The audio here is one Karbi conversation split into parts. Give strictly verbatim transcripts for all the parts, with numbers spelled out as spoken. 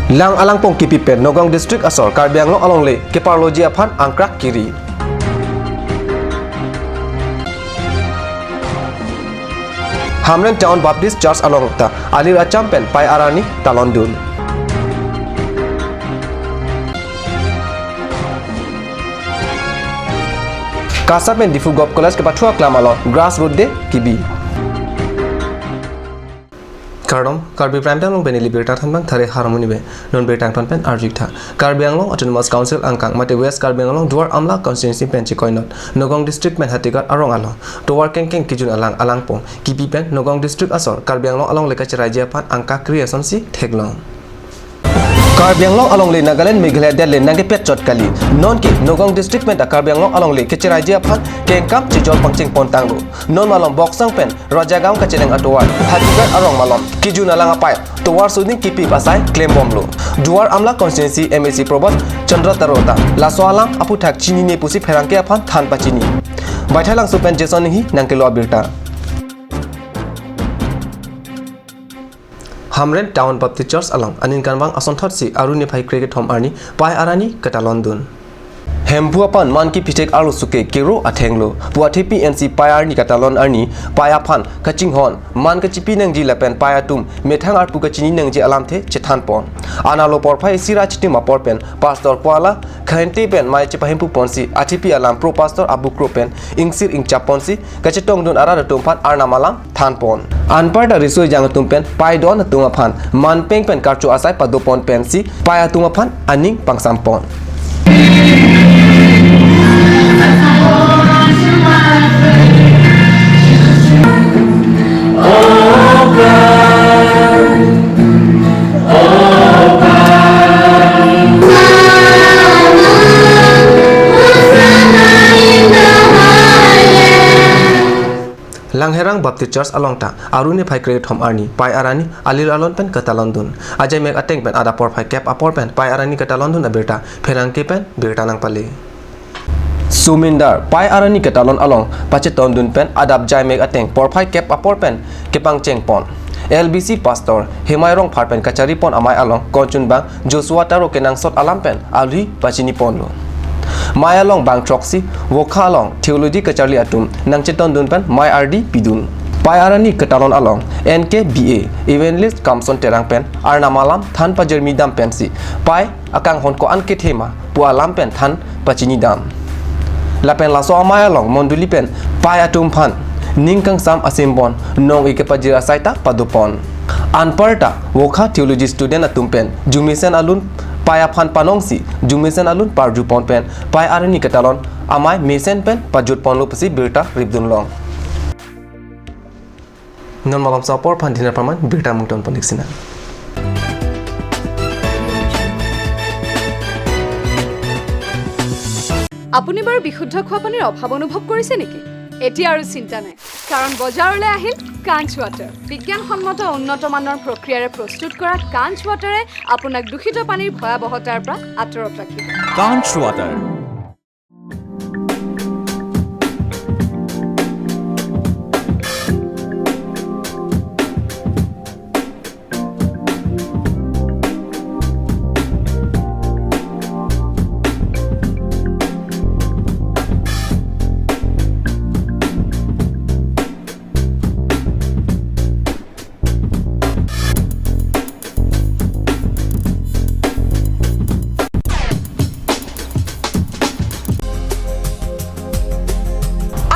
Lang alangpong kipi pen Nagaon District asor Karbi Anglong alongle keparloji aphan angkrak kiri. Hamren Town Baptist Church along ta alir acham pen Pai Arni talondun. KASA pen Diphu Govt College kepathu aklam along Grassroot Day kibi. Kardom, Karbi Prime Time along pen ili birta thanbang thare Harmoni Bey. Non birta angton pen arju-ik tha. Karbi Anglong Autonomous Council angkang mate West Karbi Anglong Duar Amla constituency pen chekoinot Nagaon District pen Hathigat arong along tovar kengkeng kejun alang alangpong kipi pen Nagaon District asor Karbi Anglong alongle kacheraiji aphan angkrak kiri asonsi theklong. Karbi Anglong alongle Nagaland Meghalaya det le nangkepet chot kali. Nonke Nagaon District pen ta Karbi Anglong alongle kacheraiji aphan kengkam chejor pangcheng pon tanglo. Non malom Boksang pen Rajagaon kacheleng atovar Hathigat arong malom kejun alang apai tovar suding kipi asai klembomlo. Duar Amla constituency M A C Prabhat Chandra Taro ta laso alam aphuthak chinine pusi pherangke aphan than pachini. Baithalangso pen Jason Enghi nangkelo abirta. Hamren Town Baptist Church along aningkanvang asonthotsi Aru niphai krekethom arni Pai Arni katalondun. Hemphu aphan man kiphithek arloso ke kero athenglo pu athepi N C Pai Arni katalon arni Pai aphan kachinghon man kachipi nangji lapen Pai atum methang arpu kachini nangji alamthe chethanpon. Analo porphai isi ra chitim apor pen Pastor Puala Khainte pen mei chepahemphu ponsi athepi alam Pro Pastor Abu Kro pen ingsir ingchap ponsi kachetongdun arat atum aphan Arnam alam thanpon. Anparta riso ejang atum pen Pai don atum aphan manpeng pen karcho asai padopon pensi Pai atum aphan aning pangsampon. Langherang Baptist Church along ta Aru niphai krekethom arni Pai Arni alir alon pen katalondun. Ajai mek ateng pen adap porphai kep apor pen Pai Arni katalondun abirta pherangke pen birta nangpale. Sumindar Pai Arni katalon along pachetondun pen adap jai mek ateng porphai kep apor pen kepangchengpon. L B C Pastor Hemai Rongphar pen kacharipon amei along konchunbang Joshua Taro kenangsot alam pen alhi pachiniponlo. Mei along bang throksi Wokha along theology kacharli atum nangchetondun pen mei ardi pidun. Pai Arni katalon along N K B A Evangelist Kamson Terang pen Arnam alam than pajirmi dam pensi Pai akanghon ko-an kethe ma pu alam pen than pachini dam. Lapen laso amei along mondoli pen Pai atum aphan ning kangsam asempon nong-e kepajir asai ta padopon. Anparta Wokha theology student atum pen jumesen alun Pai aphan panongsi jumesen alun parjupon pen Pai Arni katalon amei mesen pen pajutponlo pusi birta ripdunlong. Non malom sa apor aphan dinner apharman birta mungton ponik sina. আপুনি বাৰু বিশুদ্ধ খোৱা পানীৰ অভাৱ অনুভৱ কৰিছে নেকি? এতিয়া আৰু চিন্তা নাই, কাৰণ বজাৰলৈ আহিল কাঞ্চ ৱাটাৰ। বিজ্ঞানসন্মত উন্নত মানৰ প্ৰক্ৰিয়াৰে প্ৰস্তুত কৰা কাঞ্চ ৱাটাৰে আপোনাক দূষিত পানীৰ ভয়াৱহতাৰ পৰা আঁতৰত ৰাখিব। Kanch Water.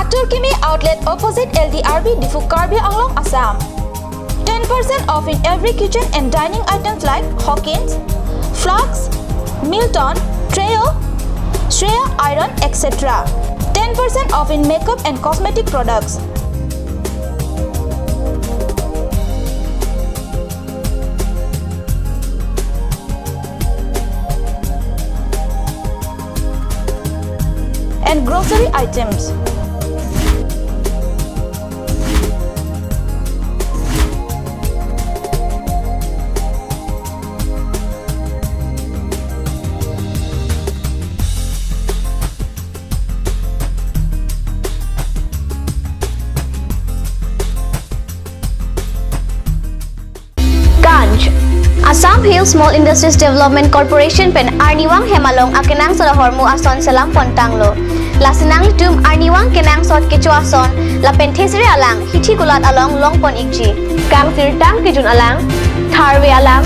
Atur Kimi Outlet, opposite L D R B, Diphu, Karbi Anglong, Assam. Ten percent off in every kitchen and dining items like Hawkins, flasks, Milton, Trio, Shreya iron, et cetera. Ten percent off in makeup and cosmetic products. And grocery items. Kanch, Assam Hill Small Industries Development Corporation pen arnivang hem along akenangsot ahormu ason selam pontanglo. Lasi nanglitum arnivang kenangsot kecho ason lapen thesere alang hithi kulat along longpon ikji. Kangsirtang kejun alang, tharve alang,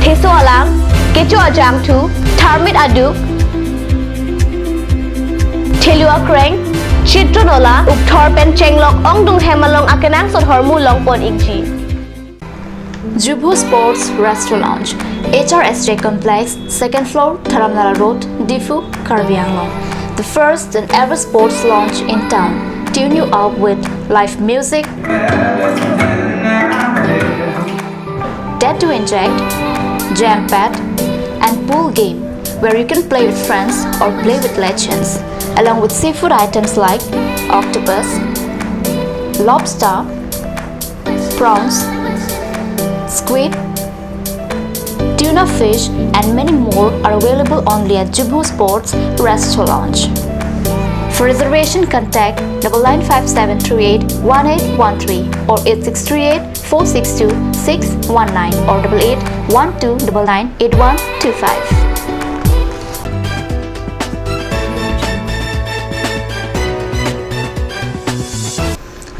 theso alang, kecho ajangthu, tharmit aduk, thelu akreng, chitro nola, ukthor pen chenglok ongdung hem along akenangsot ahormu longpon ikji. Jubhu Sports Restaurant Lounge, H R S J Complex, second floor, Dharamnala Road, Diphu, Karbi Anglong. The first and ever sports lounge in town. Tune you up with live music, tattoo inject, jam pad, and pool game where you can play with friends or play with legends, along with seafood items like octopus, lobster, prawns, squid, tuna fish, and many more are available only at Jubhu Sports Restaurant Lounge. For reservation, contact double nine five seven three eight one eight one three or eight six three eight four six two six one nine or double eight one two double nine eight one two five.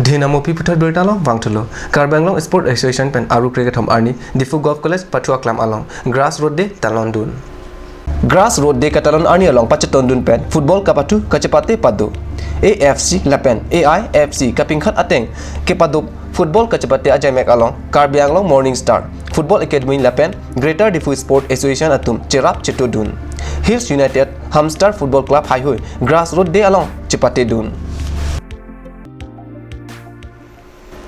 Dhin amopi puthot birta along vangthulo. Karbi Anglong Sport Association pen Aru krekethom arni Diphu Govt College pathu aklam along Grass Road Day talondun. Grass Road Day katalon arni along pachetondun pen football kapathu kachepate pado. A F C lapen A I F C kapinkhat ateng kepado football kachepate ajaimek along Karbi Anglong Morning Star Football Academy lapen Greater Diphu Sport Association atum cherap chetodun. Hills United Hamster Football Club haihui Grass Road Day along chepatedun.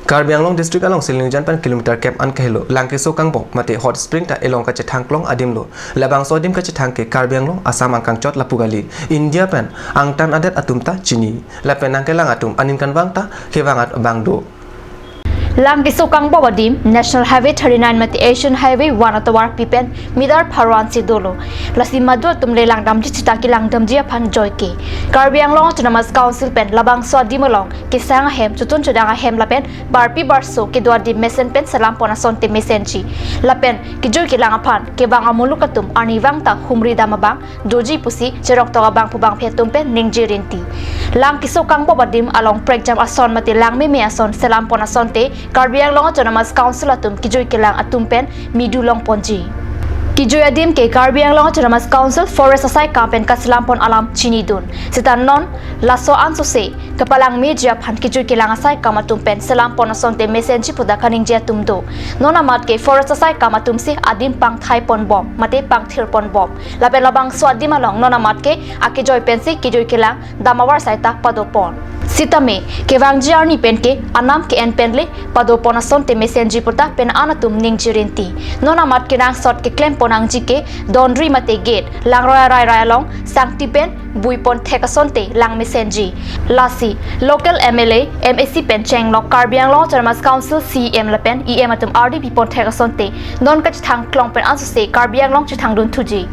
Karbi Anglong District along Silningjan pen kilometer kep an kahelo Langkeso Kangbop mate Hot Spring ta elong kachethang klong adim lo. Labangso adim kachethang ke Karbi Anglong, Assam angkangchot lapu kali. India pen angtan adet atum ta chini. Lapen nangkelang atum aning kanvang ta kevang abang do. Langkeso Kangbop adim National Highway thirty-nine mate Asian Highway one atovarpi pen meter pharo ansi dolo. Lasi madu atum le langdamji sita kelangdamji aphan joike. Karbi Anglong Autonomous Council pen labangso adim along kesang ahem, chotun chodang ahem lapen barpi barso kedo adim mesen pen selam pon asonte mesenji. Lapen kejui kelang aphan kevang amuluk atum arnivang ta humri dam abang doji pusi cheroktok abangphu bangphi atum pen ningje rinti. Langkeso Kangbop adim along prekjam ason mate langmeme ason selam pon asonte Karbi Anglong Autonomous Council atum kejui kelang atum pen midu longponji. Kejui adim ke Karbi Anglong Autonomous Council Forest asaikam pen kaselam pon alam chinidun. Sita non laso ansose kapalangmeji aphan kejui kelang asaikam atum pen selam pon asonte mesenji puta kaningje atum do. Non amat ke Forest asaikam atumsi adim pangthai ponbom mate pangthir ponbom. Lapen labangso adim along non amat ke akejoi pensi kejui kelang dam avarsai ta padopon. Sitame kevangji arni pen ke anam ke-en pen le padopon asonte mesenji puta pen-an atum ningje rinti. Non amat kenangsot keklem pon nangji ke donri mate gate, langroi arairai along sangti pen bui pon thek asonte lang mesenji. Lasi local M L A, M A C pen chenglok Karbi Anglong Autonomous Council C E M lapen E M atum ardi pi pon thek asonte non kachethang klong pen ansose Karbi Anglong chethangdun thuji.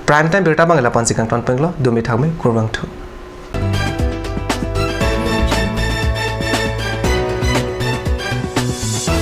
Prime Time birta abang lapu-ansi kangton penglo, dumi thakme, kurvangthu.